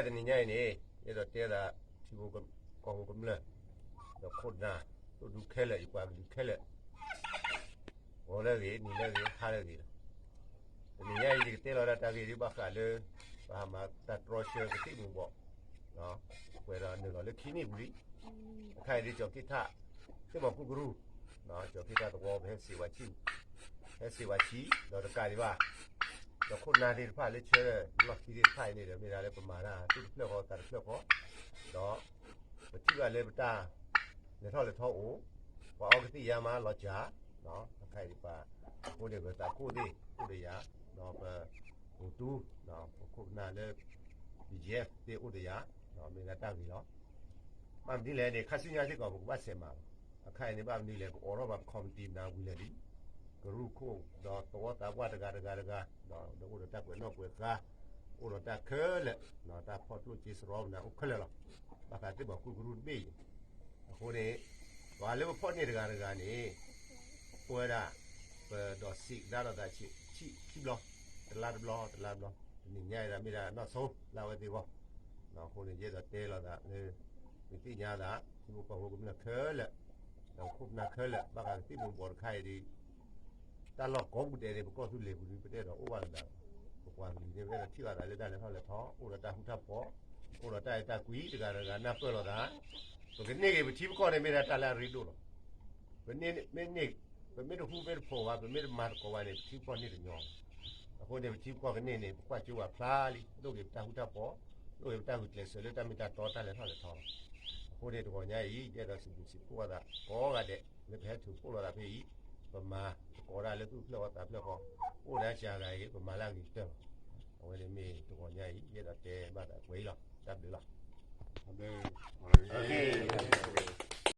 တနံၤညါအံၤန့ၣ် ယအဲၣ်ဒိးတဲသး ထံဖိကီၢ်ဖိကမျၢၢ် ဒီးခိၣ်နၢ် သိၣ်ဒူခဲလၢာ် ယပှၤကလုာ်ခဲလၢာ် ဂီၤလၢအဂ့ၤ နံၤလၢအဂ့ၤ ဟါလၢအဂ့ၤလီၤ. တနံၤညါအံၤ ယကတဲလီၤဒၣ်တၢ်ဂ့ၢ်ဒ်ဘၣ်ဃးလၢ ပဟးမၤတၢ်တြီဆၢကသံၣ်မူၤဘှီး ပှဲၤဒီးနုာ်လီၤလၢခံနံၣ်ပူၤလံ. အခါအံၤဒ်ကၠီၤက့ၣ်ထၣ် သ့ၣ်မီၤခိၣ်ကရူၢ် ကၠီၤက့ၣ်ထၣ်သဝီ ပဟဲစံးဝဲဆံ ဟဲစံးဝဲဆံ ဒီးတကးဒံးဘၣ် ဒီးခိၣ်နၢ်သ့ၣ်တဖၣ်လၢဆၢလီၢ်ခံသ့ၣ်တဖၣ်အံၤန့ၣ်ဒီး မ့ၢ်ဒၣ်လၢပမၤတၢ်သူၣ်တဖျၢၣ်ဃီသးတဖျၢၣ်ဃီ ဒီး ပထံၣ်ဘၣ်လၢပတၢ်လဲၤထီၣ်လဲၤထီအိၣ် ပှၤအီကသံၣ်ယါမးလီၤစှၤ အခါအံၤပှၤ အဃိန့ၣ် ပသးခိၣ်သ့ၣ်အိၣ်ဒီးယၤ ဒီးပ အိၣ်တူ ပခိၣ်ပနၢ်လၢ BGF သ့ၣ်အိၣ်ဒီးယၤ မ့ၢ်ဒၣ်တၢ်ဂ့ၤလီၤ. ဘၣ်မနုၤလဲၣ်န့ၣ် ခါဆူညါစ့ၢ်ကီး ပကဘၣ်ဆဲးမၤလီၤ. အခါအံၤန့ၣ် ဘၣ်မနုၤလဲၣ် ပအိးထီၣ်ဘၣ်ပ committee မနၤဝံၤလၢာ်လံ ကရူၢ်ခိၣ် ဒီးသဝီသးပှၢ်တဂၤတဂၤတဂၤ ဒီးအိၣ်ဒီးတၢ်ကွဲးနီၣ်ကွဲးဃါ အိၣ်ဒီးတၢ်ခဲလၢာ် တၢ်ဖီၣ်ကျိၣ်စ့စရီမနၤအိၣ်ခဲလၢာ်လီၤ. ဘၣ်ဃးသ့ၣ်မီၤခိၣ်ကရူၢ်တဘ့ၣ်အံၤ အဃိန့ၣ် ပှၤလၢပဖီၣ်န့ၢ်တဂၤတဂၤန့ၣ် ပဝဲဒၣ် ပဒိးစံးကဒါဒီးသးဆံးခံဘျီ တလါတဘျီ တလါတဘျီ တနံၤညါအံၤဒၣ်မ့ၢ်ဒၣ်နီၢ်ဆိလၢအဝဲသ့ၣ်အဂီၢ် အဃိန့ၣ် ယအဲၣ်ဒိးတဲလီၤသးလၢ ပသ့ၣ်ညါသး ထံဖိကီၢ်ဖိကမျၢၢ်ခဲလၢာ် ဒီးခိၣ်ပနၢ်ခဲလၢာ် ဘၣ်ဃးကသံၣ်မူၤဘှီးတခါအံၤဒီး တၢ်လီၢ်ကိးပူၤဒဲးန့ၣ် ပကီၢ်သူလ့ၤပူၤဒုး ပတအဲၣ်ဒိးအိၣ်ဘၣ်လၢၤဘၣ်. ပပှၤကလုာ်န့ၣ် ပအဲၣ်ဒိးထံၣ်ဘၣ်သးလၢတၢ်လဲၤထီၣ်လဲၤထီ အိၣ်ဒီးတၢ်ဃူတၢ်ဖိး အိၣ်ဒီးတၢ်အဲၣ်တၢ်ကွံ တဂၤတဂၤနၢ်ပၢၢ်လိာ်သး ပကန့ၢ်က့ၤပထံပကီၢ်န့ၣ် မ့ၢ်ဒၣ်တၢ်လၢအရ့ဒိၣ်လီၤ. ပမ့ၢ် ပမ့ၢ်တဃူမ့ၢ်တဖိးဘၣ် ပမ့ၢ်တမၤသကိးဘၣ်န့ၣ် ပထံပကီၢ်န့ၢ်တညီဘၣ်. အဃိန့ၣ် ပထံပကီၢ်ကန့ၢ်န့ၣ် ပကွၢ်ကၠိဝဲဖျါလံ ဒိၣ်က့ၤပတၢ်ဃူတၢ်ဖိး ဒိၣ်က့ၤပတၢ်ဂုာ်ကျဲးစၢးလၢတၢ်မ့ၢ်တၢ်တီတၢ်လဲၤထီၣ်လဲၤထီလီၤ. အဃိန့ၣ် တဂီၤညါအံၤ ယအဲၣ်ဒိးစံးဘျုးစံးဖှိၣ်ဘၣ်သးကိးဂၤဒဲး လၢပဟဲထုးဖှိၣ်လိာ်သးဖဲအံၤ ပမၤသကိးတၢ်လၢသူၣ်ဖျၢၣ်ဃီသးဖျၢၣ်ဃီ အိၣ်ဒၣ်စှၤဂၤအံၤ ပမၤလၢအဂ့ၤကတၢၢ်လီၤ. အဝဲန့ၣ်မ့ၢ်တဂီၤညါအံၤ ယအဲၣ်ဒိးတဲဘၣ်သးကွဲးအံၤလီၤ. တၢ်ဘျုးလီၤ.